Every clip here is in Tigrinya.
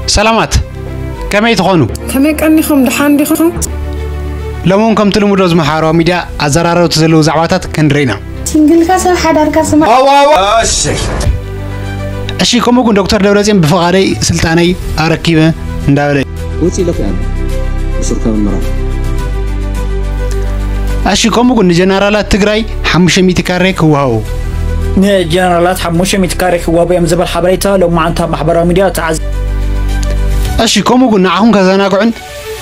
ሰላማት፣ ከመይ ትኾኑ? ከመይ ቀኒኹም? ደሓን ዲኹም? ሎሚ እውን ከምቲ ልሙድ ኣብዚ ማሕበራዊ ሚድያ ኣዘራረብቲ ዘለዉ ዛዕባታት ክንርኢ ኢና። ሲንግልካ ሰብ ሓዳርካ ስማዕ። እሺ፣ ከምኡ ግን ዶክተር ደብረጽዮን ብፍቓደይ ስልጣነይ ኣረኪበ እንዳበለ እዩ። ውጽእ ኢለካ እያ። ብሱር ካብ ምራቕ። እሺ፣ ከምኡ ግን ንጀነራላት ትግራይ ሓሙሽተ ሚእቲ ካሬ ክወሃቡ። ንጀነራላት ሓሙሽተ ሚእቲ ካሬ ክወሃቡ እዮም ዝብል ሓበሬታ ሎማዓንቲ ኣብ ማሕበራዊ ሚድያ ተዓዚ። እሺ፣ ከምኡ ግን ንዓኹም ከዘናግዑን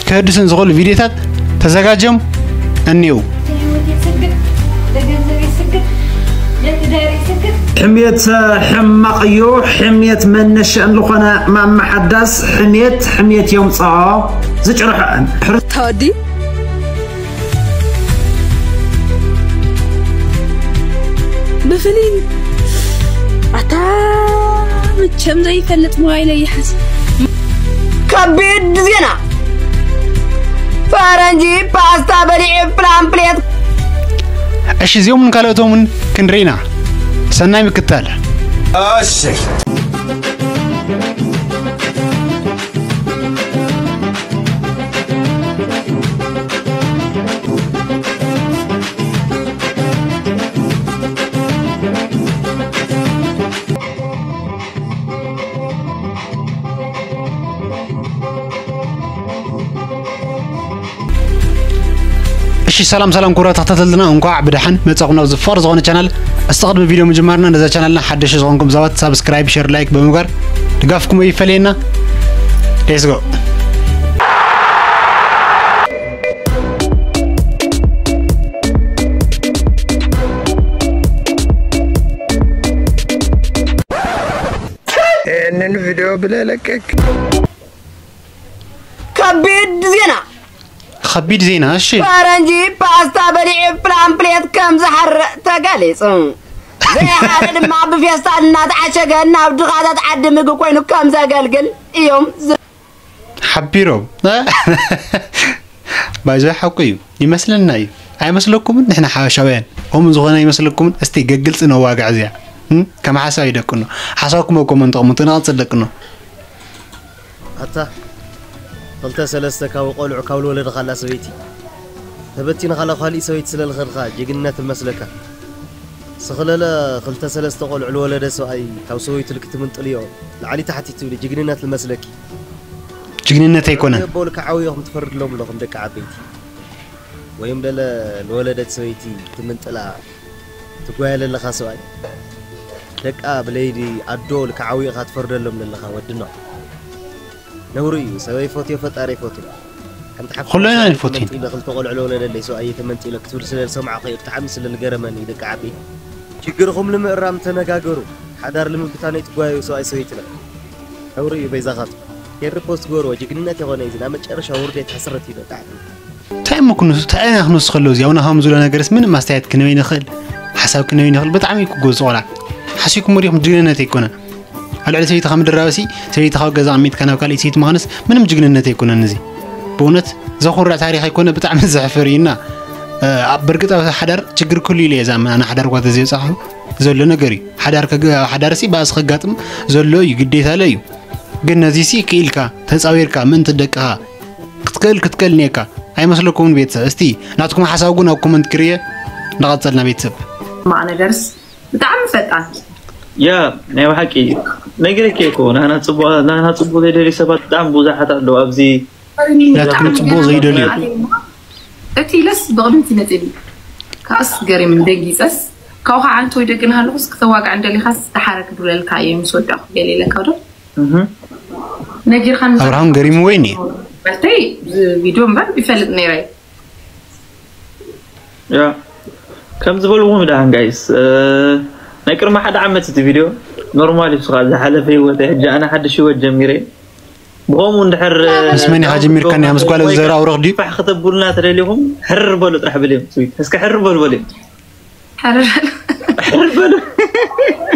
ከህድሱን ዝኽእሉ ቪድዮታት ተዘጋጅዮም እኒው። ሕሜት ሕማቕ እዩ። ሕሜት መነሸአን ዝኾነ ማማ ሓዳስ ሕሜት፣ ሕሜት የምፅኦ ዝጭርሖአን። ተወዲ ብፍሊ ኣታ መቸም ዘይፈልጥ ሞባይለይ ይሓዝ። ከቢድ ዜና። ፈረንጂ ፓስታ በሊዑ ፕላምፕሌት። እሺ፣ እዚኦምን ካልኦቶምን ክንርኢና። ሰናይ ምክታል። እሺ። እሺ፣ ሰላም ሰላም ክቡራት ተኸታተልትና፣ እንኳዕ ብደሓን መጻኹም ናብ ዝፋር ዝኾነ ቻናል። እስቲ ቅድሚ ቪድዮ ምጅማርና ነዛ ቻናልና ሓደሽ ዝኾንኩም ሰባት ሳብስክራይብ፣ ሼር፣ ላይክ ብምግባር ድጋፍኩም ይፈለየና። Let's go። ይህንን ቪዲዮ ብለለቀቅ። ከቢድ ዜና። ከቢድ ዜና። እሺ። ፈረንጂ ፓስታ በሊዑ ፕላምፕሌት ከም ዝሓርእ ተገሊጹ። ዘይሓረ ድማ ብፌስታል እናተዓሸገ ናብ ድኻታት ዓዲ ምግቢ ኮይኑ ከም ዘገልግል እዮም ዝ- ሓቢሮም። ባይዘ ሓቁ እዩ ይመስለና እዩ። ኣይመስለኩምን? ንሕና ሓበሻውያን ከምኡ ዝኾነ ኣይመስለኩምን? እስቲ ገግልጽ ነዋግዕ እዚኣ። እም? ከም ሓሳብ ይደቅኖ። ሓሳብኩም ኣብ ኮመንት ኣቕምጡ፣ ንቐጽል ደቅኖ። ኣታ፣ ክልተ ሰለስተ ካብ ቆልዑ ካብ ልወለድኻላ ሰበይቲ፣ ተበቲንኻላ ካልእ ሰበይቲ ስለ ልኸድኻ ጅግንነት መስለካ። ስኽለለ ክልተ ሰለስተ ቆልዑ ልወለደ ሰብኣይ ካብ ሰበይቱ ልክትምንጥልዮ ላዕሊ ታሕቲ ትብሊ ጅግንነት ልመስለኪ። ጅግንነት ኣይኮነን። ኣቦ ልክዓዊ ኢኹም ትፈርድሎም ኣለኹም ደቂ ዓበይቲ። ወይም ለለ ልወለደት ሰበይቲ ትምንጥላ ትጓየ ለለኻ ሰብኣይ። ደቃ ብለይዲ ኣዶ ልክዓዊ ኢኻ ትፈርደሎም ለለኻ ወድኖ። ነውሪ እዩ። ሰበይ ፈትዮ ፈጣሪ ፈትዮ። ሓንቲ ሓፍቲ ኩሉ ኢና ሰብኣይ ንፈትዮ። ተመንጢለ ክልተ ቆልዑ ለወለደለይ ሰብኣይ ተመንጢለ ክትብል ስለ ዝሰማዕኹ እዩ ብጣዕሚ ስለ ዝገረመኒ ደቂ ዓበይቲ። ችግርኹም ንምእራም ተነጋገሩ። ሓዳር ንምብታን ኣይትጓየዩ ሰብኣይ ሰበይትና። ነውሪ እዩ በይዛኻትኩም። ኬሪ ፖስት ግበርዎ። ጅግንነት የኾነ እዩ። እዚ ናብ መጨረሻ ውርደት ሕስረት እዩ ደቂ ዓበይቲ። እንታይ እሞ ክንውስ-፣ እንታይ ኢና ክንውስኸሉ? እዚ ኣቡና ከም ዝብሎ ነገርስ ምንም ኣስተያየት ክንበይ ንኽእል፣ ሓሳብ ክንበይ ንኽእል። ብጣዕሚ እዩ ክጎዝ ቆልዓ። ሓሲብኩሞ ዲኹም? ጅግንነት ኣይኮነን። ኣብ ልዕሊ ሰበይትኻ ምድራብሲ፣ ሰበይትኻ ኣብ ገዛ ኣቐሚጥካ ናብ ካልእ ሰበይቲ ምዃንስ ምንም ጅግንነት ኣይኮነን። እዚ ብእውነት ዘኹርዕ ታሪኽ ኣይኮነ፣ ብጣዕሚ ዘሕፍር እዩና። እ፣ ኣብ፣ በርግጥ ኣብ ሓዳር ችግር ክህሉ ኢለ እየ ዝኣምን። ኣነ ሓዳር እኳ ተዘይበጻሕኹ ዘሎ ነገር እዩ። ሓዳር ከግ-፣ ኣብ ሓዳርሲ ባእሲ ከጋጥም ዘሎ እዩ፣ ግዴታ ለ እዩ። ግን ነዚሲ ክኢልካ፣ ተጻዊርካ፣ ምእንቲ ደቅኻ ክትክእል፣ ክትክእል እኒኤካ። ኣይመስለኩምን ቤተሰብ? እስቲ ናትኩም ሓሳብ እውን ኣብ ኮመንት ክርየ። እንዳቐጸልና ቤተሰብ። ማዕ ነገርስ ብጣዕሚ ፈጣን። ያ፣ ናይ ብሓቂ ነግረኪ እኮ፣ ናህና ጽቡቕ፣ ናህና ጽቡቕ ዘይደልዩ ሰባት ብጣዕሚ ብዙሓት ኣለዉ ኣብዚ። ናትኩም ጽቡቕ ዘይደልዩ። እቲ ኢለስ ብቕድሚት ይመጽእኒ። ከኣስ ገሪም ደንጊጸስ፣ ካብኡ ከዓ ዓንቶ ይደግን ሃለኹስ፣ ክተዋግዕ እንደሊኻስ፣ ደሓረ ክድውለልካ እየ ምስ ወዳእኩ ገለ ኢለካ ዶ? እህ። ነጊርካኒ። ኣብርሃም ገሪምዎ እኒ። ማለተይ፣ ቪድዮ እምበር ይፈልጥ ነይረ። ያ። ከም ዝበልኩም ደሓን ጋይስ፣ እ፣ ናይ ቅድሚ ሓደ ዓመት እቲ ቪድዮ ኖርማል እዩ። ንስኻ ዝሓለፈ ህይወት፣ ሕጂ ኣነ ሓድሽ ህይወት ጀሚረ። ብኸምኡ እንድሕር፣ እ፣ ምስ መን ኢኻ ጀሚርካ? ናይ ምስ ጓል ወይ ዘር ኣውረኽ ድዩ? ፋሕ ክተብሉና ተደሊኹም፣ ሕር በሉ ጥራሕ በልዮም። ስዊት፣ እስከ ሕር በሉ በልዮም። ሕር በሉ። ሕር በሉ።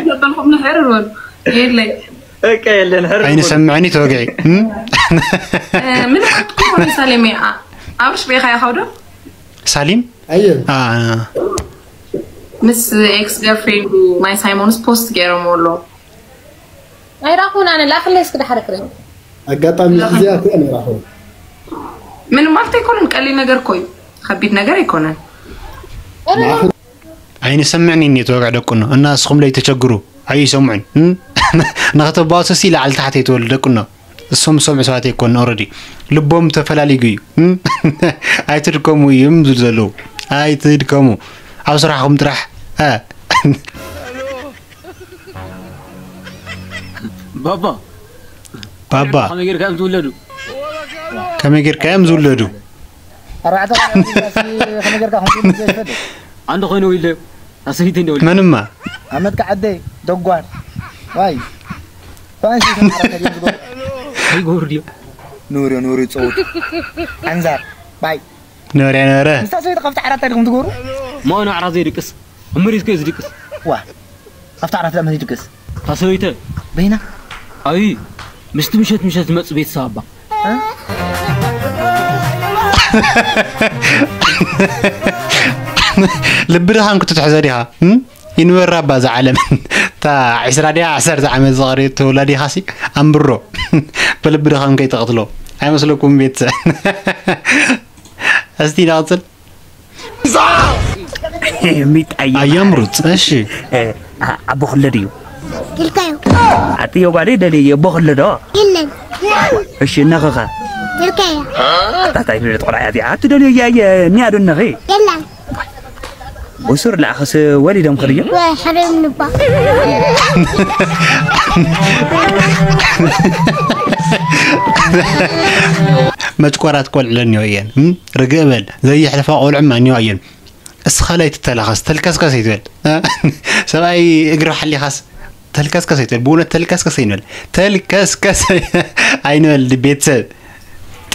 ዘበልኩም ሕር በሉ። የለይ። በቃ የለን፣ ሕር በሉ። ኣይንሰምዕን እዩ ተወግዒ። እም? እ፣ ምን ኮን ሳሌም፣ ኣ-፣ ኣብርሽ ቤኻ ኢኻ ዶ? ሳሊም? ኣየ። ኣ-፣ ምስ ኤክስ ገርፍሬንዱ ናይ ሳይሞንስ ፖስት ገይሮም ኣሎ። ኣይራኹን ኣነ ላክለይ እስኪ ድሓር ክርኢ። ኣጋጣሚ እዚኣ እኮ እያ ነይራ ኾ። ምንም ማለት ኣይኮነን። ቀሊል ነገር እኮ እዩ። ከቢድ ነገር ኣይኮነን። ኣይንሰምዕን እዩ ኔትወርክ ደቁኖ እና ንስኹም ለይተቸግሩ ኣይሰምዑን ንኸተባሱ ሲ ላዕሊ ታሕቲ ኣይትበሉ ደቁኖ። እሶም ዝሰምዑ ሰባት ኣይኮን ኦረዲ ልቦም ተፈላሊጉ እዩ። ኣይትድከሙ እዮም ዝብሉ ዘለዉ። ኣይትድከሙ፣ ኣብ ስራሕኹም ጥራሕ። ባባ ባባ ከመይ ጌርካ እዮም ዝውለዱ? ከመይ ጌርካ እዮም ዝውለዱ? ኣርባዕተ ቆልዑ ሒዝካ ሲ ከመይ ጌርካ ከምኡ ትብል ዘይትፈልጥ? ኣንድ ኮይኑ ኢለ ኣሰይት እንደ ወልድ መንማ ኣመትካ ዓደይ ደጓል ዋይ ኳንሲ ተማራ ከዲም ዝጎ ይጎር ድዮ? ኑሪ ኑሪ ጸውት ኣንዛር ባይ ነረ ነረ ምስታ ሰበይቲ ካብቲ ዓራት እንታይ ድኹም ትገብሩ? ማኖ ዓራት ዘይድቅስ እምሪስከ ዝድቅስ ዋ ካብቲ ዓራት ለመን ይድቅስ? ታሰበይተ በይና ኣይ ምስቲ ምሸት ምሸት ዝመጽእ ቤተሰብ ኣባ ልቢ ድኻን ክትትሕዞ ዲኻ? እም? ይንበራ ኣባ እዛ ዓለም እታ ዕስራ ድያ ዓሰርተ ዓመት ዝቐረየት ተወላዲኻሲ ኣንብሮ ብልቢ ድኻን ከይትቐትሎ ኣይመስለኩም ቤተሰብ። እስቲ ንቐጽል። ሚጣየ ኣየምሩፅ እሺ ኣቦ ክለድ እዩ ኢልካዮ ኣጥዮ ጓለይ ደልየ ኣቦ ክለዶ የለን እሺ እነኸኸ ኢልካዮ ኣታታይ ልደት ቆልዓ እያ እዚኣ ትደልዮ እያ እየ እኒኣዶ እነኸ የለን ብሱር ላእኸስ ወሊዶም ክድዮ ወይ ሕርም ንባ መጭቆራት ቆልዕለ እኒኦ እየን እም? ርግእ በል ዘየሕልፋ ቆልዑም ኣኒኦ እየን። እስኻ ላይ ትተላኸስ ተልከስከስ ይትበል ሰብኣይ እግሪ ሓሊኻስ ተልከስከስ ይትበል ብእውነት ተልከስከስ ይንበል ተልከስከስ ኣይንበል ቤተሰብ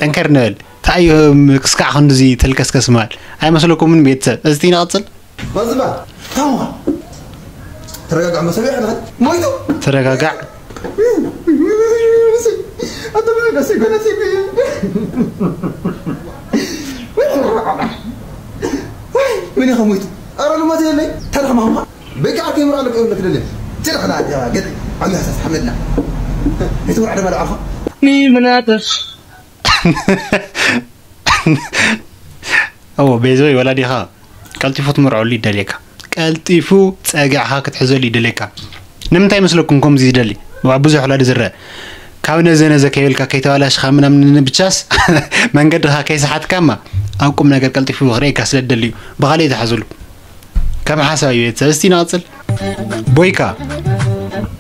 ጠንከር ንበል ታዩ ክስካዕ ክንዱዚ ተልከስከስ ማል ኣይመስለኩምን ቤተሰብ እዚ ንቐፅል በዝባ ታዋ ተረጋጋዕ መሰብ ያሕና ሞይቱ ተረጋጋዕ ኣንተ ብዙ ደስ ይገለጽ ምን ኢኻ ሞይቱ ኣረ ልሞት የለይ ተረኽማማ በቃ ኣርኪ ምራ ለቀ ለክ ደለ ትረኽና ገጥ ዓሚ ሓሳስ ሓመድና እቲ ወርዓደ ማለ ዓርኻ ኒምናተፍ እዎ ቤዞይ ወላዲኻ ቀልጢፉ ትምርዐሉ ይደልየካ ቀልጢፉ ጸግዕኻ ክትሕዘሉ ይደልየካ ንምንታይ መስለኩም ከምዚ ይደሊ ኣብ ብዙሕ ወላዲ ዝረአ ካብ ነዘ ነዘ ከይበልካ ከይተባላሽኻ ምናምን ብቻስ መንገድኻ ከይሰሓትካማ ኣብ ቁም ነገር ቀልጢፉ ክርእየካ ስለ ደልዩ ብኻልእ ተሓዝሉ ከም ሓሳብ እዩ ቤተሰብ እስቲ ንቐፅል ቦይካ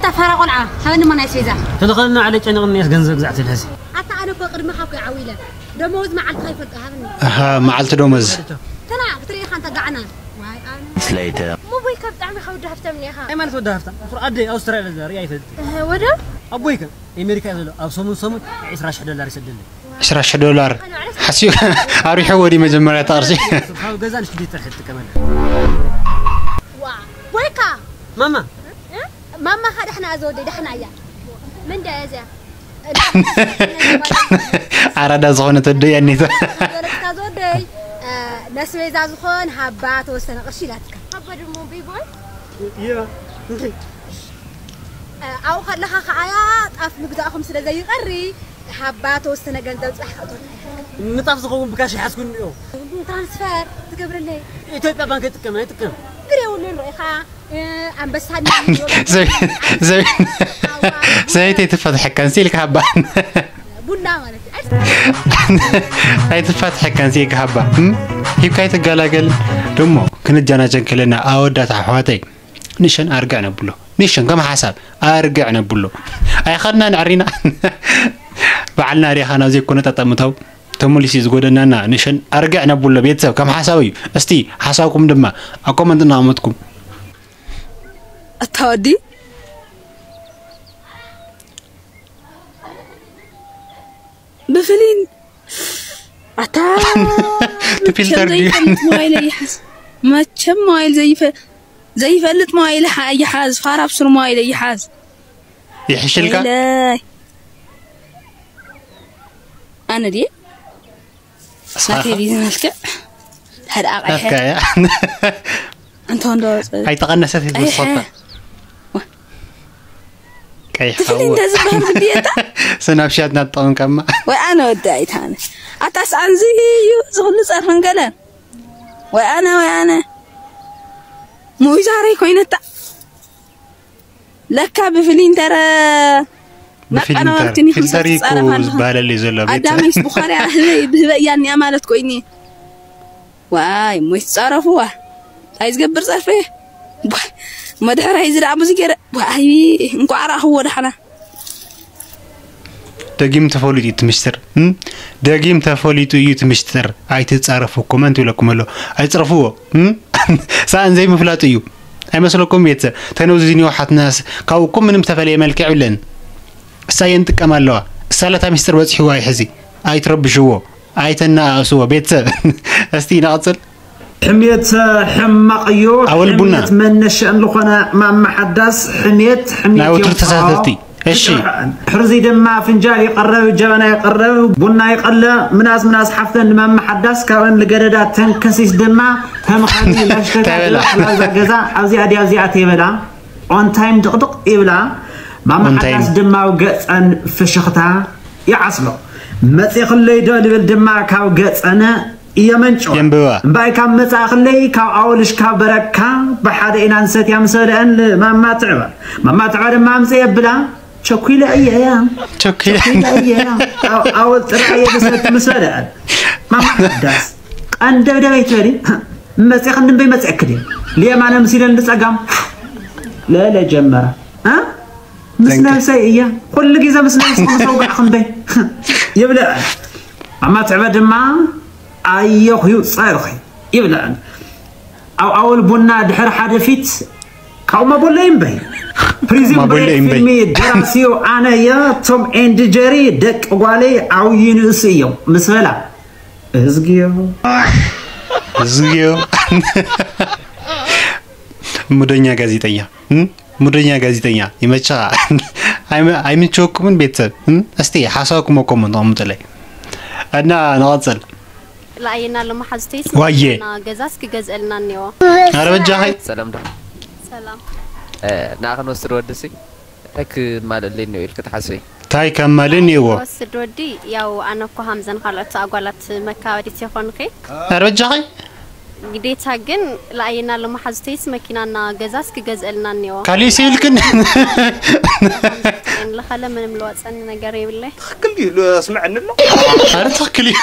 ተፋራ ቆልዓ ሃበኒ ማና ኣስቤዛ ተለኸልና ዓለ ጨነቕኒ ያስ ገንዘብ ግዛዕ ትልሕሲ ኣታ ኣነ እኮ ቅድሚ ካብ ዓው ኢለ ደመወዝ መዓልቲ ከይፈልጦ ሃበኒ ኣሃ መዓልቲ ደመዝ ተና ክትርኢ ኢኻ እንተ ጋዕና ዋይ ኣነ Later. እሞ ቦይካ ብጣዕሚ ካብ ወዲ ሃፍታም ኒኻ እንታይ ማለት ወዲ ሃፍታም? ኣደ ኣውስትራልያ ዘርኢ ኣይፈልጥ ወደ ኣቦይከ ኣሜሪካ ዘሎ ኣብ ሰሙን ሰሙን ዕስራ ሽሕ ዶላር ይሰደልኒ ዕስራ ሽሕ ዶላር ሓስዩ ኣሪሕዎ ድዩ መጀመርያ እቲ ቅርሺ ካብ ገዛ ንሽክሌት ጥራሕ ትጥቀመላ ዋ ቦይካ ማማ ማማ ካ ደሕና እያ ዝወደይ ደሕና እያ ምን ዳ እዚያ ኣራዳ ዝኾነት ወደይ ኣኔታ ዘለካ ዝወደይ ነስቤዛ ዝኾን ሃባ ተወሰነ ቅርሺ ኢላትካ ሃባ ድሞ ቢቦይ ኣብኡ ከለኻ ከዓያ ጣፍ ምግዛእኹም ስለ ዘይቐሪ ሃባ ተወሰነ ገንዘብ ፅባሕ ከእቶና ንጣፍ ዝኸውን ብካሽ ይሓዝኩ እኒኦ ትራንስፈር ትገብረለይ ኢትዮጵያ ባንክ ይጥቀም ኣይጥቀም ግር የብሉን ርኢኻ ኣንበሳ ሰበይተይ ትፈትሐካ ንስ ኢልካ ሃባ ቡና ማለት እዩ ኣይትፋትሐካ ንስ ኢልካ ሃባ ሂብካ ኣይትገላገል ደሞ ክንጃናጀን ከለና ኣወዳት ኣሕዋተይ ንሸን ኣርግዕ ነብሎ ንሸን ከም ሓሳብ ኣርግዕ ነብሎ ኣይኸድና ንዕሪና በዓልና ሪኻ ናብ ዘይኮነ ጠጠምተው ተመሊሱ ዝጎደናና ንሸን ኣርግዕ ነብሎ ቤተሰብ ከም ሓሳብ እዩ እስቲ ሓሳብኩም ድማ ኣብ ኮመንት እናቐመጥኩም ኣታ ወዲ ብፍሊን ኣታ ፊልተር ድዩ ዘይፈልጥ ሞባይል ይሓዝ መቸም ሞባይል ዘይፈ ዘይፈልጥ ሞባይል ይሓዝ ፋራ ብስሩ ሞባይል ይሓዝ ይሕሽልካ ለይ ኣነ ድየ ናተይ ቢዚ መልክዕ ሓደ ኣቕሐ ኣፍካያ እንተ ወንዶ ኣይተቐነሰት ዝወሰኸታ ቀይሕ ትፍሊ እንተ ዝበሃል ግዲየታ ተናብሻትና ትጠቐምካማ። ወይ ኣነ ወዲ ኣይታነ ኣታ ሰኣንዚ እዩ ዝኽሉ ጸርፍን ገለን ወይ ኣነ ወይ ኣነ ሙይ ዛረይ ኮይነታ ለካ ብፍሊንተረ ብፊልተር መቀናበርትኒ ፊልተር እዩ እኮ ክምሰል ትጻረፍ ኣለኻ። ዝበሃለሉ እዩ ዘሎ ቤት ኣዳመይስ ብኾርያ ህበይ ብህበይ እያ እኒኣ ማለት ኮይኑ ዋይ እሞ ይትጻረፍዋ እንታይ ዝገብር ጸርፈ ዋይ እሞ ድሕራይ እዚ ደኣ ብዙ ገይረ ዋይ እንኳዕ ረኣኽዎ ደሓና ደጊም ተፈሊጡ እዩ እቲ ምሽጥር እም? ደጊም ተፈሊጡ እዩ እቲ ምሽጥር ኣይትጻረፉ ኮመንት ይብለኩም ኣሎ ኣይጽረፍዎ እም? ሰኣን ዘይምፍላጡ እዩ ኣይመስለኩም ቤተሰብ ተነውዚ ዝኒኦ ሓትናስ ካብኡ እኮ ምንም ዝተፈለየ መልክዕ የብለን እሳ የንጥቀም ኣለዋ እሳ ለታ ሚስጥር በፂሕዋ እዩ ሕዚ ኣይትረብሽዎ ኣይተናኣእስዎ ቤተሰብ እስቲ ንቐፅል ሕሜት ሕማቕ እዩ ኣወል ቡና። ሕሜት መነሸእን ዝኾነ ማማ ሓዳስ ሕሜት ሕሜት ናይ ወትሩ እዮም። ተሳተፍቲ እሺ ሕርዚ ድማ ፍንጃል ይቐረብ ጀበና ይቐረብ ቡና ይቐለ ምናስ ምናስ ሓፍተን ንማማ ሓዳስ ካብን ልገደዳ ተንከሲስ ድማ ተምኻኒ ላሽተታ ተበላ። ላዛ ገዛ ኣብዚኣ ድያ ኣብዚኣ ተይበላ on time ድቕድቕ ይብላ ማማ On time። ሓዳስ ድማ ኣብ ገፀን ፍሽኽታ ይዓስሎ መፂኽለይ ዶ ልብል ድማ ካብ ገፀን የመንጭዋ የንብባ። እምባይ ካብ መጻእኽለይ ካብ ኣወልሽ ካብ በረካ ብሓደ ኢና ንሰትያ ምስ በልዐን ማማ ትዕበ ማማ ትዕበ ድማ ኣምፀ የብላ ቸኩለ እየ ቸኩለ ቸኩለ እየ ኣወል ጥራይ እየ ዝሰቲ ምስ በልዐን ማማ ሓዳስ ቀንደብደበይ ትበሊ መፅእኽኒ እምበይ መፅእክል እየ ልየማነ ምስ ኢለን ንፀጋም ለለ ጀመረ እ? ምስ ዘንቀ- ነብሰይ እየ ኩሉ ግዜ ምስ ነብስኹም ሰውጋዕኹም በይ ይብለ ኣማ ትዕበ ድማ ኣየኹዩ ጸርኺ ይብለ ኣብ ኣወል ቡና ድሕሪ ሓደ ፊት ካብኡ ማቦለይ እምበይ ፕሪዝን ማቦለይ ብሬክ እምበይ። ፊልሚ ደራሲዮ ኣነ እየ ቶም ኤንድ ጀሪ ደቂ ጓለይ ዓብዪ ንእሱ እዮም ምስ በላ እዝግዮ እዝዮ ሙደኛ ጋዜጠኛ እም? ሙደኛ ጋዜጠኛ ይመችኻ ኣይመ- ኣይምችወኩምን ቤተሰብ እም? እስቲ ሓሳብኩም ኮመንት ኣምጡለይ እና ንቐፅል ላኣየና ኣሎ መሓዙተይስ ዋየ። ና ገዛስ ክገዝአልና እኒኦ ኣረ በጃኸይ ሰላም ዶ ሰላም እ፣ ንኣ ክንወስድ ወድሲ እንታይ ክማልእለይ እኒኦ ኢልክ ትሓስበይ እንታይ ከማልእ እኒእዎ ወስድ ወዲ ያው ኣነ እኮ ሃምዘን ካልኦት ኣጓላት መካበዲት ይኾንኺ ኣረ በጃኸይ ግዴታ ግን ላኣየና ኣሎ መሓዙተይስ መኪናና ገዛስ ክገዝአልና እኒኦ ካሊእ ሲ ኢልክን ለኸለ ምንም ለወፀኒ ነገር የብለይ ትኽክል ድዩ ስምዐኒ ኣሎ ኣረ ትኽክል እዩ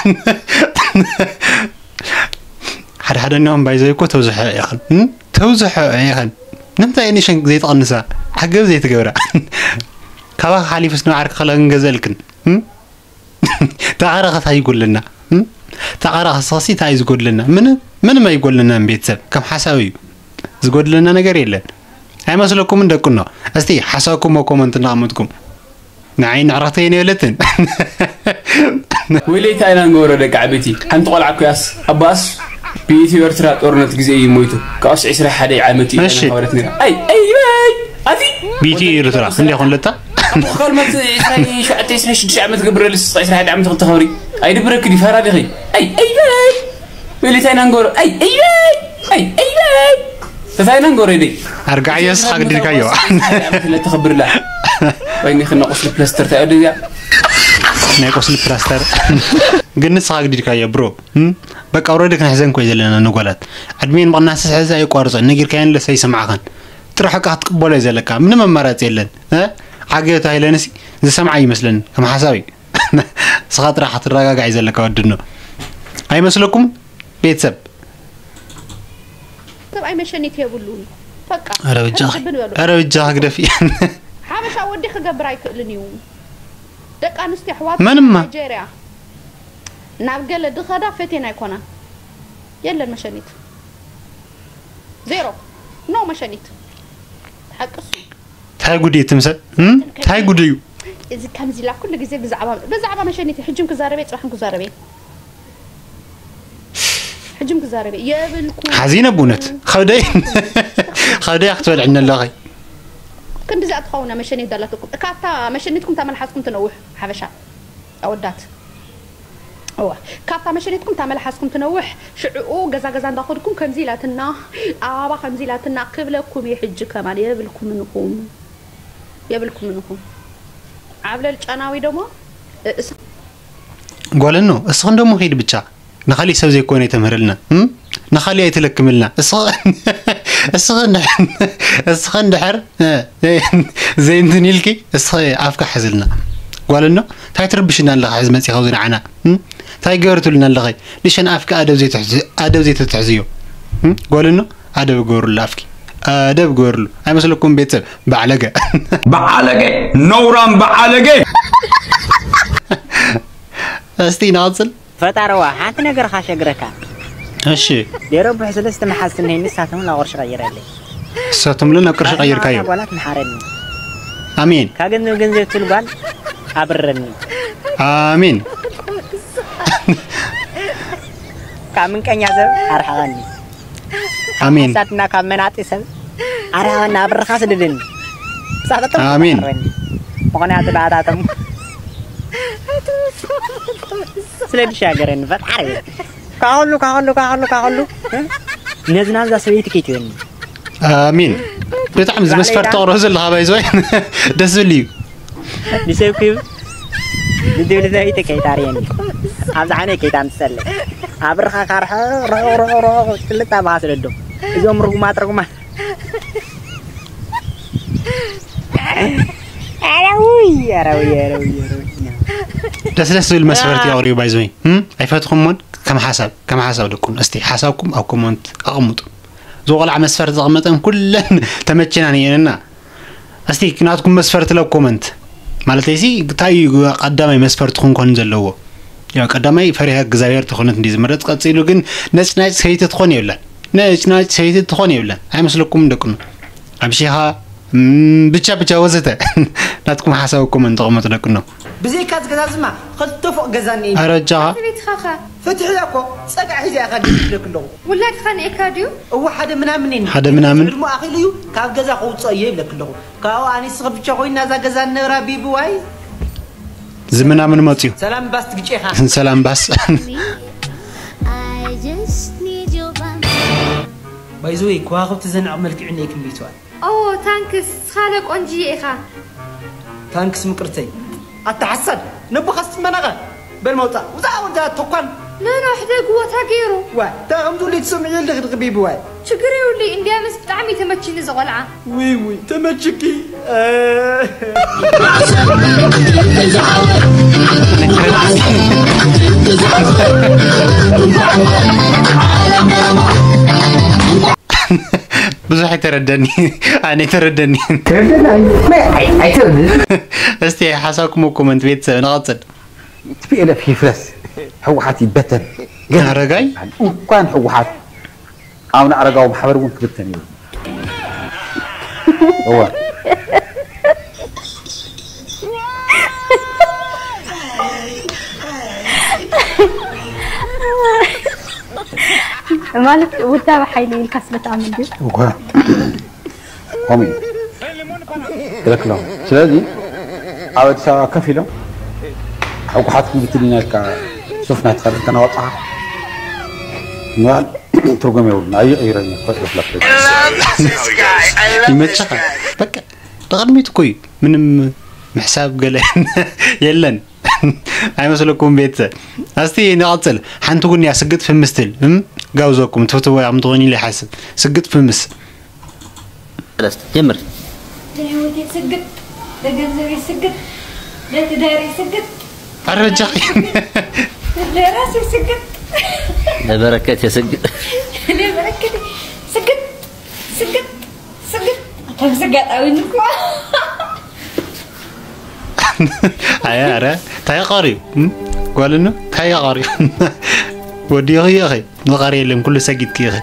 ሓደ ሓደ እኒኦም ባይዘይ እኮ ተብዝሐ ኢኽን እም? ተብዝሐ ኢኽን ንምንታይ ንሸን ዘይትቐንሳ ዓገብ ዘይትገብራ ካባኻ ሓሊፍስ ንባዕርክ ከላ ክንገዘልክን እም? ተቓራኸት ኣይጎለና እም? ተቓራኸት ሰኽሲ እንታይ እዩ ዝጎድለና ምንም ምንም ኣይጎድለና ቤተሰብ ከም ሓሳብ እዩ ዝጎድለና ነገር የለን ኣይመስለኩምን ደቅኖ እስቲ ሓሳብኩም ኮመንት እናቐመጥኩም ንዓይ ንዕረኽተይ የብለትን ወይለይ እንታይ ኢና ንገብሮ ደቂ ዓበይቲ ሓንቲ ቆልዓ እኮያስ ኣባስ ብኢትዮ ኤርትራ ጦርነት ግዜ እዩ ሞይቱ ካብስ ዕስራ ሓደ ዓመት እዩ እሺ። ሓበረት ነራ ኣይ ኣይ ኣይ ኣቲ ብኢትዮ ኤርትራ እንዲያ ኮን ለታ ካልመት ዕስራ ሸውዓተ ዕስራ ሽዱሽተ ዓመት ገብረልስ ዕስራ ሓደ ዓመት ክተኸብሪ ኣይድብረክ ዲ ፈራ ዲኺ ኣይ ኣይ ኣይ ወይለይ እንታይ ኢና ንገብሮ ኣይ ኣይ ኣይ ኣይ ኣይ እንታይ ኢና ንገብሮ ደይ ኣርጋዕዮ ስኻ ግዲልካዮ ለተኸብርላ ወይ ንኽና ቁስሊ ፕለስተር ታዮ ደዚያ ናይ ቁስሊ ፕላስተር ግን ንስኻ ግዲልካዮ ብሮ እም? በቃ ውረዲ ክንሕዘን ኮይ ዘለና ንጓላት ዕድሜን ምቕናስስ ሕዚ ኣየቋርፀን ነጊርካየን ለስ ኣይሰማዕኻን ጥራሕ ሕቃ ክትቅበሎ እዩ ዘለካ ምንም ኣማራፂ የለን እ? ዓገዮ ተባሂለንሲ ዝሰምዓ ይመስለኒ ከም ሓሳብ እዩ ስኻ ጥራሕ ክትረጋጋዕ እዩ ዘለካ ወድኖ ኣይመስለኩም ቤተሰብ ሰብኣይ መሸኒት የብሉን በቃ ኧረ በጃኺ ሕርድብን በሉ ኧረ በጃኺ ግደፊ ሓበሻ ወዲ ክገብር ኣይክእልን እዩ ደቂ ኣንስትዮ ኣሕዋት መንማ? ናይጀርያ ናብ ገለ ድኸዳ ፈቴን ኣይኮናን የለን መሸኒት ዜሮ ኖ መሸኒት ሓቅሱ ታይ ጉድ እዩ ትምሰል እም? ታይ ጉድ እዩ እዚ ከምዚ ኢላ ኩሉ ግዜ ብዛዕባ ብዛዕባ መሸኒት ሕጅም ክዛረበ ጽባሕን ክዛረበ ሕጅም ክዛረበ የብልኩ ሓዚነ ብእውነት ኸብደይ ኸብደይ ክትበልዕኒ ኣለኺ ክንድዚኣ ትኸውን መሸኒት ዳላትኩም ካብታ መሸኒትኩም ታመልሓስኩም ትነውሕ ሓበሻ ኣወዳት እዋ ካብታ መሸኒትኩም ታመልሓስኩም ትነውሕ ሽዕኡ ገዛ ገዛ እንዳኸድኩም ከምዚ ኢላትና ኣባባ ከምዚ ኢላትና ክብለኩም እየ ሕጂ ከማን የብልኩምን ኢኹም የብልኩምን ኢኹም عبلل ጨናዊ ደሞ እስ ጓለኖ እስኽን ደሞ ኺድ ብቻ ንኻሊእ ሰብ ዘይኮነ ኣይተምህርልና እም? ንኻሊእ ኣይትለክምልና እስኽ እስኽ እንድሕር እስኽ እንድሕር እ፣ ዘይንትን ኢልኪ እስኽ ኣፍካ ሕዝልና ጓለኖ እንታይ ትርብሽና ኣለኻ ሕዚ መፂኻ ኣብዚ ንዓና እም? እንታይ ገበርትሉና ኣለኸ ልሸን ኣፍካ ኣደብ ዘይትሕዝ- ኣደብ ዘይተትሕዝዮ እም? ጓለኖ ኣደብ ገበሩሉ ኣፍኪ ኣደብ ገበሩሉ ኣይመስለኩም ቤተሰብ ባዕለገ በዓለገ ነውራም በዓለገ እስቲ ንቐፅል ፈጣርዋ ሓንቲ ነገር ካሸግረካ እሺ ሌሮ ብሕ ስለስተ መሓዝ ትንሄኒ ንሳቶም ናብ ቅርሺ ቀይረለይ እሳቶም ለ ናብ ቅርሺ ቀይርካዮ ጓላት ምሓረኒ ኣሜን ካገንዘብ ገንዘብ ትብል ጓል ኣብረኒ ኣሜን ካብ ምንቀኛ ሰብ ኣርሓቐኒ ኣሜን ሳትና ካብ መናጢ ሰብ ኣርሓቐኒ ኣብርኻ ስድድኒ ሳተቶም ኣሜን። ምኽንያቱ ባእታቶም ስለ ድሻገረኒ ፈጣሪ ካኸሉ ካኸሉ ካኸሉ ካኸሉ ነዝናዛ ሰበይቲ ከይትበኒ ኣሜን ብጣዕሚ ዝመስፈር ተቕሮ ዘለኻ ባይዞይ ደስ ዝብል እዩ ንሰብ ክብ ንድብል ሰበይቲ ከይታርየኒ ኣብዚ ዓነ ከይታምሰለ ኣብርኻ ካርሐ ርሑቕ ርሑቕ ርሑቕ ክልተ ኣባኻ ስለዶ እዞም ርጉማት ርጉማት ኣረውይ ኣረውይ ኣረውይ ኣረውይ ደስ ደስ ዝብል መስፈርቲ ኣቕሪቡ ባይዞይ እም? ኣይፈትኹሞን ከም ሓሳብ ከም ሓሳብ ደቁን እስቲ ሓሳብኩም ኣብ ኮመንት ኣቕምጡ ዝቆልዓ መስፈርቲ ዘቕመጠን ኩለን ተመችና ንየንና እስቲ ናትኩም መስፈርቲ ለ ኮመንት ማለት ሲ እንታይ እዩ ቀዳማይ መስፈርትኹም ኮን ዘለዎ ያው ቀዳማይ ፈሪሃ እግዚኣብሔር ተኾነት እንዲ ዝምረጥ ቀፂሉ ግን ነጭናጭ ሰይቲ ትኾን የብላን ነጭናጭ ሰይቲ ትኾን የብላን ኣይመስለኩም ደቅኑ ኣምሺኻ እም፣ ብቻ ብቻ ወዘተ ናትኩም ሓሳብ ኮመንት ተቐመጡ ደቅኖ ብዘይካ ዝገዛዝማ ክልተ ፎቕ ገዛ እኒኤ ኣረ እጃኻ ቤትኻኸ ፍትሒ እያ እኮ ጸግዒ ሒዘ እያ ካዲ ትብለክ ኣለኹ ውላድኻ ንኤካ ድዩ እዋ ሓደ ምናምን እየ ሓደ ምናምን ድሞ ኣኺሉ እዩ ካብ ገዛ ከውፅኦ እየ ይብለክ ኣለኹ ካብኡ ኣኒስኺ ብቻ ኮይና እዛ ገዛ ንነብራ ቢብዋይ ዝምናምን መፅዩ ሰላም ባስ ትግጨኻ ሰላም ባስ I just need your bum. ባይዘወይ ከዋኽብቲ ዘንዕቕ መልክዕ እኒኤክን ቤትዋል ኦ ታንክስ ስኻለ ቆንጅየ ኢኻ ታንክስ ምቅርተይ ኣታ ሓሳድ ነቦኻ ስትመነቐ በል መውፃእ ውፃእ ወዳ ተኳን መኖ ሕደግዎ ታ ገይሩ ዋ ታ ከምዚ ልትሰምዕ የልድኽ ድቕቢብዋይ ችግር የብሉይ እንዲያምስ ብጣዕሚ ተመችኒ እዚ ቆልዓ ውይ ውይ ተመችኪ ብዙሕ ኣይተረደኒ ኣነ ኣይተረደኒ እስቲ ሓሳብኩም ኮመንት ቤተሰብ ንቐፅል ቲፒኤልኤፍ ይፍረስ ህወሓት ይበተን ግን ኣረጋይ እንኳን ህወሓት ኣቡነ ኣረጋዊ ማሕበር እውን ክብተን እዩ እወ ማለት ውዳበ ሓይሊ ኢልካ ስለ ትኣምን ድዩ እኳ ከምኡ እዩ ትክክል ስለዚ ኣብ ኣዲስ ኣበባ ከፍ ኢሎም ሕጉሓት ክንብትል ኢና ኢልካ ሱፍ ናይ ተኸደንካ ናወጣኻ ምባል ትርጉም የብሉን ኣይቕይረን እዩ ክፈጥረፍለክ ይመችኻ በቃ ንቕድሚት እኮ እዩ ምንም ምሕሳብ ገለ የለን ኣይመስለኩም ቤተሰብ እስቲ ንቐፅል ሓንቲ ጉንያ ስግጥ ፍምስትል እም ጋብዘኩም ትፍትዎ ያም ትኾን ኢለ ይሓስብ ስግጥ ፍምስ ሰለስተ ጀምር ለህይወቴ ስግጥ ለገንዘቤ ስግጥ ለትዳሬ ስግጥ ኣረጃኺ ለራሴ ስግጥ ለበረከት የስግጥ ለበረከት ስግጥ ስግጥ ስግጥ ከም ስጋጣዊ ንኳ ኣያ ኣረ ታይ ቀሪዩ ጓልኖ ታይ ቀሪዩ ወዲኺ ኢኺ ዝቐሪ የለን ኩሉ ሰጊድኪ ኢኺ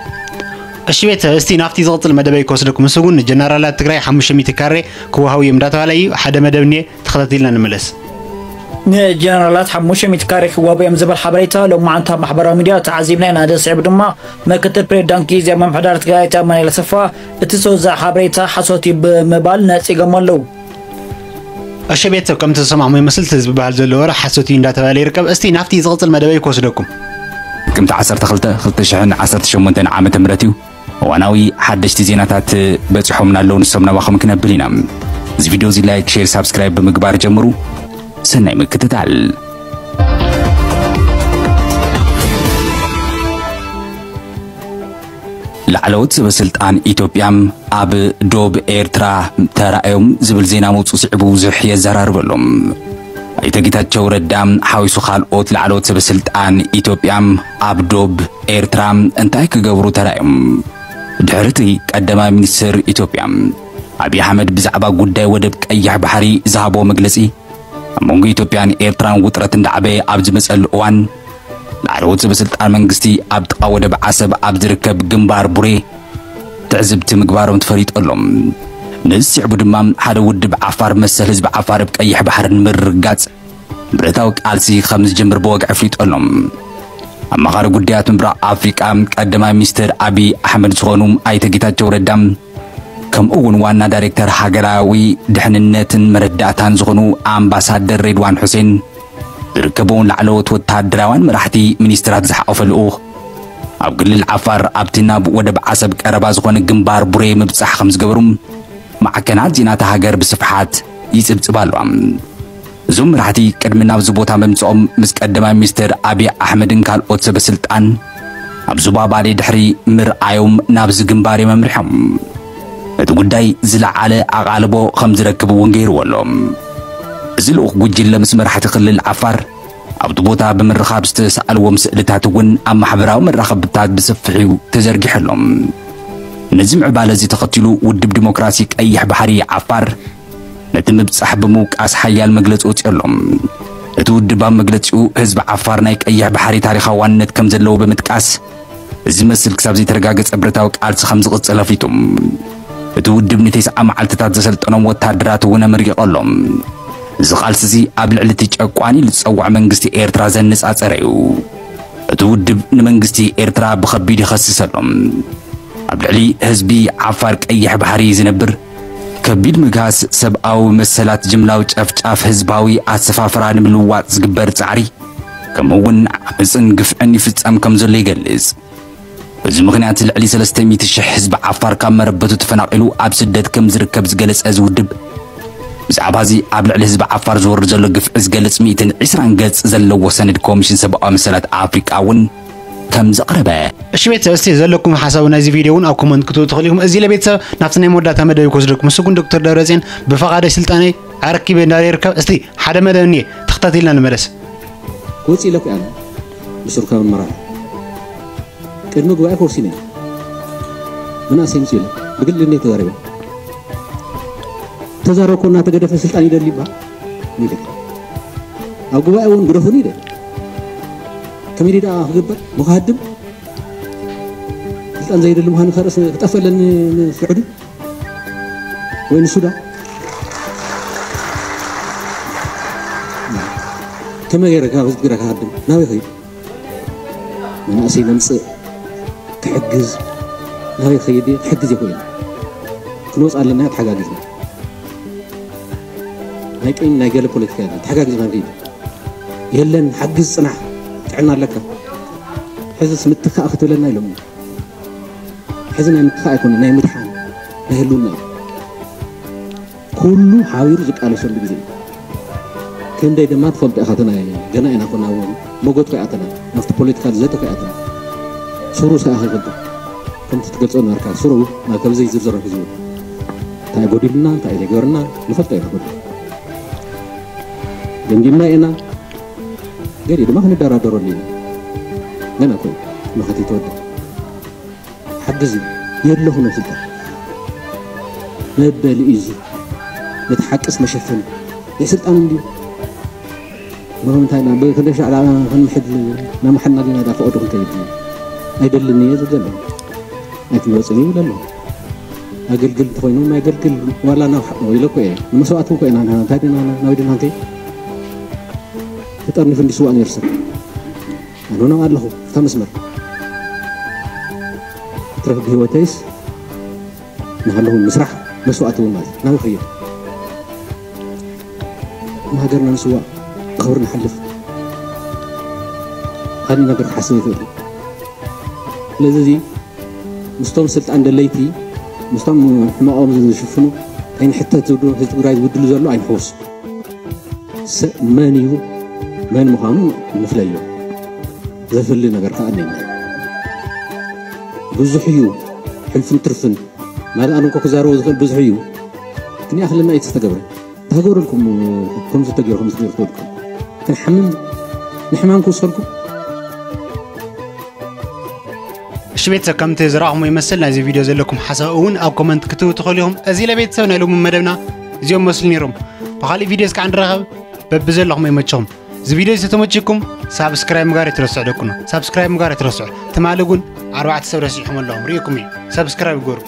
እሺ ቤተሰብ እስቲ ናብቲ ዝቕፅል መደበይ ክወስደኩም እሱ እውን ጀነራላት ትግራይ ሓሙሽተ ሚእቲ ካሬ ክወሃቡ እዮም እንዳተባሃለ እዩ ሓደ መደብ እኒኤ ተኸታቲልና ንመለስ ንጀነራላት ሓሙሽተ ሚእቲ ካሬ ክዋቡ እዮም ዝብል ሓበሬታ ሎማዓንቲ ኣብ ማሕበራዊ ሚድያ ተዓዚብና ኢና። ደስዒቡ ድማ ምክትል ፕሬዚዳንት ግዜ ምምሕዳር ትግራይ ኣቶ ኣማኑኤል ኣሰፋ እቲ ዝወፅእ ሓበሬታ ሓሶት እዩ ብምባል ነፂጎሞ ኣለዉ። እሺ ቤተሰብ ከምቲ ዝሰማዕሞ ይመስል እቲ ዝበሃል ዘሎ ወረ ሓሶት እዩ እንዳተባለ ይርከብ። እስቲ ናብቲ ዝቕፅል መደበይ ክወስደኩም። ጥቅምቲ ዓሰርተ ክልተ ክልተ ሽሕን ዓሰርተ ሸሞንተን ዓመተ ምህረት እዩ። እዋናዊ ሓደሽቲ ዜናታት በፂሖምና ኣለዉ፣ ንሶም ናባኹም ክነብል ኢና። እዚ ቪድዮ እዚ ላይክ፣ ሼር፣ ሳብስክራይብ ብምግባር ጀምሩ። ሰናይ ምክትታል። ላዕለዎት ሰበስልጣን ኢትዮጵያ ኣብ ዶብ ኤርትራ ተራእዮም ዝብል ዜና ምውፁ ስዒቡ ብዙሕ የዘራርበሎም። ኣይተ ጌታቸው ረዳ ሓዊሱ ካልኦት ላዕለዎት ሰበስልጣን ኢትዮጵያ ኣብ ዶብ ኤርትራ እንታይ ክገብሩ ተራእዮም? ድሕሪ እቲ ቀዳማይ ሚኒስትር ኢትዮጵያ ኣብይ ኣሕመድ ብዛዕባ ጉዳይ ወደብ ቀይሕ ባሕሪ ዝሃቦ መግለጺ፣ ኣብ መንጎ ኢትዮጵያን ኤርትራን ውጥረት እንዳዓበየ ኣብ ዝመጸሉ እዋን፣ ላዕለዎት ሰበስልጣን መንግስቲ ኣብ ጥቓ ወደብ ዓሰብ ኣብ ዝርከብ ግንባር ቡሬ ትዕዝብቲ ምግባሮም ተፈሊጡ ኣሎ። ነዚ ስዒቡ ድማ ሓደ ውድብ ዓፋር መሰል ህዝቢ ዓፋር ኣብ ቀይሕ ባሕሪ ንምርግጋጽ ብረታዊ ቃልሲ ከም ዝጀምር ብወግዒ ኣፍሊጡ ኣሎ። ኣማኻሪ ጉዳያት ምብራቕ ኣፍሪቃ ቀዳማይ ሚኒስትር ኣብይ ኣሕመድ ዝኾኑ ኣይተ ጌታቸው ረዳ፣ ከምኡ እውን ዋና ዳይሬክተር ሃገራዊ ድሕንነትን መረዳእታን ዝኾኑ ኣምባሳደር ሬድዋን ሑሴን ዝርከብዎም ላዕለዎት ወታደራውያን መራሕቲ ሚኒስትራት ዝሓቖፈ ልኡኽ፣ ኣብ ክልል ዓፋር ኣብቲ ናብ ወደብ ዓሰብ ቀረባ ዝኾነ ግንባር ቡሬ ምብጻሕ ከም ዝገበሩ ማዕከናት ዜና እታ ሃገር ብስፍሓት ይጽብጽባ ኣለዋ። እዞም መራሕቲ ቅድሚ ናብዚ ቦታ ምምጽኦም ምስ ቀዳማይ ሚኒስትር ኣብይ ኣሕመድን ካልኦት ሰበ ስልጣን ኣብ ዞባ ባሌ ድሕሪ ምርኣዮም ናብዚ ግንባር እዮም ኣምሪሖም። እቲ ጉዳይ ዝለዓለ ኣቓልቦ ከም ዝረክብ እውን ገይርዎ ኣሎ። እዚ ልኡኽ ጉጅለ ምስ መራሕቲ ክልል ዓፋር ኣብቲ ቦታ ብምርኻብ ዝተሰኣልዎም ስእልታት እውን ኣብ ማሕበራዊ መራኸብታት ብሰፊሑ ተዘርጊሑ ኣሎ። ነዚ ምዕባለ እዚ ተኸቲሉ ውድብ ዲሞክራሲ ቀይሕ ባሕሪ ዓፋር ነቲ ምብጻሕ ብምውቃስ ሓያል መግለጺ ወጺኡ ኣሎ። እቲ ውድብ ኣብ መግለጺኡ ህዝቢ ዓፋር ናይ ቀይሕ ባሕሪ ታሪኻዊ ዋንነት ከም ዘለዎ ብምጥቃስ፣ እዚ መስል ክሳብ ዘይተረጋገጸ ብረታዊ ቃልሲ ከም ዝቕጽል ኣፍሊጡ። እቲ ውድብ ንተስዓ መዓልትታት ዘሰልጠኖም ወታደራት እውን ኣመሪቑ ኣሎ። እዚ ቃልሲ እዚ ኣብ ልዕሊ እቲ ጨቋኒ ኢሉ ዝጸውዖ መንግስቲ ኤርትራ ዘነጻጸረ እዩ። እቲ ውድብ ንመንግስቲ ኤርትራ ብኸቢድ ይኸስስ ኣሎ። ኣብ ልዕሊ ህዝቢ ዓፋር ቀይሕ ባሕሪ ዝነብር ከቢድ ምግሃስ ሰብኣዊ መሰላት፣ ጅምላዊ ጨፍጫፍ፣ ህዝባዊ ኣሰፋፍራ ንምልዋጥ ዝግበር ጻዕሪ፣ ከምኡ እውን ዓመጽን ግፍዕን ይፍጸም ከም ዘሎ ይገልጽ። በዚ ምኽንያት ልዕሊ ሰለስተ ሚእቲ ሽሕ ህዝቢ ዓፋር ካብ መረበቱ ተፈናቒሉ ኣብ ስደት ከም ዝርከብ ዝገለጸ እዚ ውድብ፣ ብዛዕባ እዚ ኣብ ልዕሊ ህዝቢ ዓፋር ዝወርድ ዘሎ ግፍዒ ዝገልጽ ሚእትን ዕስራን ገጽ ዘለዎ ሰነድ ኮሚሽን ሰብኣዊ መሰላት ኣፍሪቃ እውን ከም ዘቕረበ። እሺ ቤተሰብ፣ እስቲ ዘለኩም ሓሳብ ናይዚ ቪድዮ እውን ኣብ ኮመንት ክትህቡ ትኽእሉ ኢኹም። እዚ ለቤተሰብ ናብቲ ናይ መወዳእታ መደብ ክወስደኩም። ንሱ ግን ዶክተር ደብረጽዮን ብፈቓደይ ስልጣነይ ኣረኪበ እንዳለ ይርከብ። እስቲ ሓደ መደብ እኒኤ ተኸታቲልና ንመለስ። ክወፅእ ኢለ እኮ እያ ብስሩካብ መራሒ ቅድሚ ጉባኤ ከወሲነ እየ። መናእሰይ ምፅኡ ኢለ ብግሊ እኔ ተዛሪበ። ተዛረብኮ እናተገደፈ ስልጣን ይደሊ ይበሃል። ኢለ ኣብ ጉባኤ እውን ግደፉኒ ኢለ። ከመይ ደኣ ክግበር? ብክሃድም ስልጣን ዘይደሊ ምዃኑ ከርእስ ክጠፍእ ኣለኒ ንፍዕዱ ወይ ንሱዳ? ከመይ ገይረ ካብ ህዝቢ ትግራይ ክሃድም? ናበይ ኸይድ? መናእሰይ ነምፅእ፣ ክሕግዝ፣ ናበይ ክኸይድ እየ? ክሕግዝ እየ ኮይኑ። ክንወፅ ኣለና፣ ተሓጋጊዝና። ናይ ቅኝ ናይ ገለ ፖለቲካ የለን፣ ተሓጋጊዝና ንኸይድ። የለን፣ ሓግዝ፣ ፅናሕ፣ ጥዕና ኣለካ። ሕዝስ ምትካእ ክትብለና ኢሎም። ሕዚ ናይ ምትካእ ኣይኮነ፣ ናይ ምድሓን፣ ናይ ህልውና እዩ። ኩሉ ሓቢሩ ዝቃለሰሉ ግዜ እዩ። ክንደይ ድማ ትፈልጦ ኢኻ፣ እቲ ናይ ገና ኢና ኮና እውን መጎት ኮይ ኣተና፣ ናብቲ ፖለቲካ ዘተ ኮይ ኣተና። ስሩ ሰኣ ይፈልጦ። ከምቲ ትገልጾ ነበርካ፣ ስሩ ናብ ከምዚ ዝርዝር ህዝቡ። እንታይ ጎዲሉና፣ እንታይ ዘይገበርና፣ ንፈልጦ ኢና ኩሉ። ገምጊምና ኢና፣ ገሊኡ ድማ ክንደራደረሉ ኢና። ገና ኮይ መኸት ይተወደ። ሓግዝ የለኹ ነው ስልጣን መበሊ እዩ። እዚ ነቲ ሓቅስ መሸፈኒ ናይ ስልጣን እንድዩ። ምኽንያቱ እንታይ ኢና ብክንደይ ሻዕላ ክንምሕድ ናምሓድና ዲና ዳ ፈቐዶ ክንከይድ ኣይደልን እየ ዝብል ዘሎ። ኣይትመፅን ይብል ኣሎ። ኣገልግል እንተኾይኖም ኣገልግል ዋላ ናብ ሓ-፣ ኢለ እኮ እየ። ንመስዋእቲ እኮ ኢና ንሕና። እንታይ ዲና ናብ ዲና ክንከይድ? ተጠርኒፉ እንዲ ስዋእ ነይሩ ሰብ። ኣነ እውን ኣለኹ እታ መስመር። ትረፍ ብህይወተይስ ንሃለኹ ምስራሕ መስዋእቲ እውን ማለት ናበይ ኸይድ? ንሃገርና ንስዋእ ክብሪ ንሓልፍ ካሊእ ነገር ክሓስብ ይኽእል እዩ። ስለዚ እዚ ምስቶም ስልጣን ደለይቲ ምስቶም ሕማቖም ዝሽፍኑ ኣይንሕተት ዝብሉ ህዝቢ ትግራይ ዝብድሉ ዘሎ ኣይንሕወሱ። ሰብ መን እዩ መን ምዃኑ ንፍለዮ። ዘፍሊ ነገር ከዓ እኔና። ብዙሕ እዩ ሕልፍን ትርፍን። ማለት ኣነ እኮ ክዛረቦ ዝኽእል ብዙሕ እዩ። ግን ይኣኽለና እዩ ዝተገብረ። ተገበረልኩም። ከምዚ ተገይሩ ከምዚ ተገይሩ ተበልኩም። ክንሓምም ንሕማም ክውሰልኩም። እሺ ቤተሰብ፣ ከምቲ ዝረኣኹሞ ይመስል ናይዚ ቪድዮ ዘለኩም ሓሳብ እውን ኣብ ኮመንት ክትህቡ ትኽእሉ ኢኹም። እዚ ለቤተሰብ ናይ ሎሚ መደብና እዚኦም መስሉ ነይሮም። ብኻሊእ ቪድዮ እስካዕ ንራኸብ። በብዘለኹም ይመችኹም። እዚ ቪድዮ ዝተመችኩም ሳብስክራይብ ምግባር ኣይትረስዑ ደቅኖ። ሳብስክራይብ ምግባር ኣይትረስዑ። ትማሊ እውን ኣርባዕተ ሰብ ረሲዕኹም ኣለኹም። ርኢኹም እዩ። ሳብስክራይብ ግበሩ።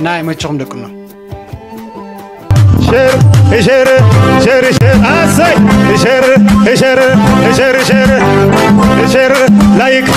ናይ መችኹም ደቅኖ። ሸር ሸር ሸር ሸር ኣሰይ ሸር ሸር ሸር ሸር ሸር ላይክ